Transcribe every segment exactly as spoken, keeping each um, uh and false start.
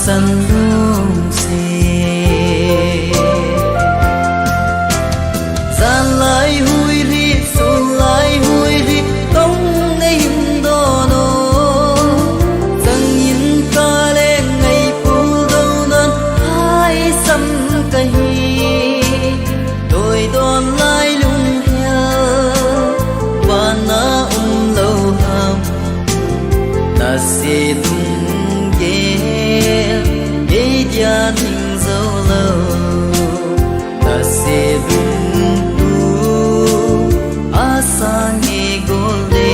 San lungse. Jan lai hui ri, sun lai hui ri, tong nei hin don o. Jangin ka le ngai pul do nan hai sam ka hi. Toi don lai lung hel, vana um lo ham. Na se lunggel, kei dia ding zo lo. Na se lungtu, a sang e gol de.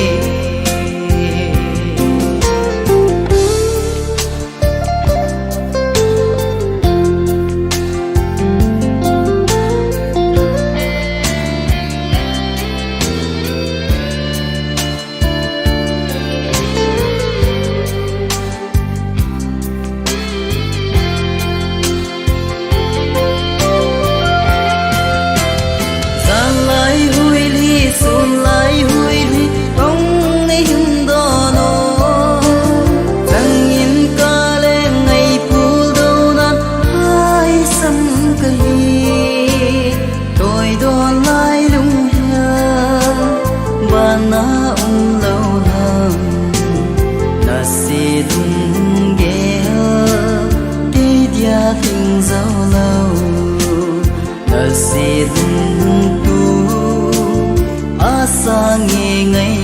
Jan lai hui li, sun lai hui li, tong nei hin don o. Jangin ka le ngai pul do nan hai sam ka hi. Toi don lai lung hel, vana um lo ham. Na se lunggel, kei dia ding zo lo. Na se lungtu, a sang e ngai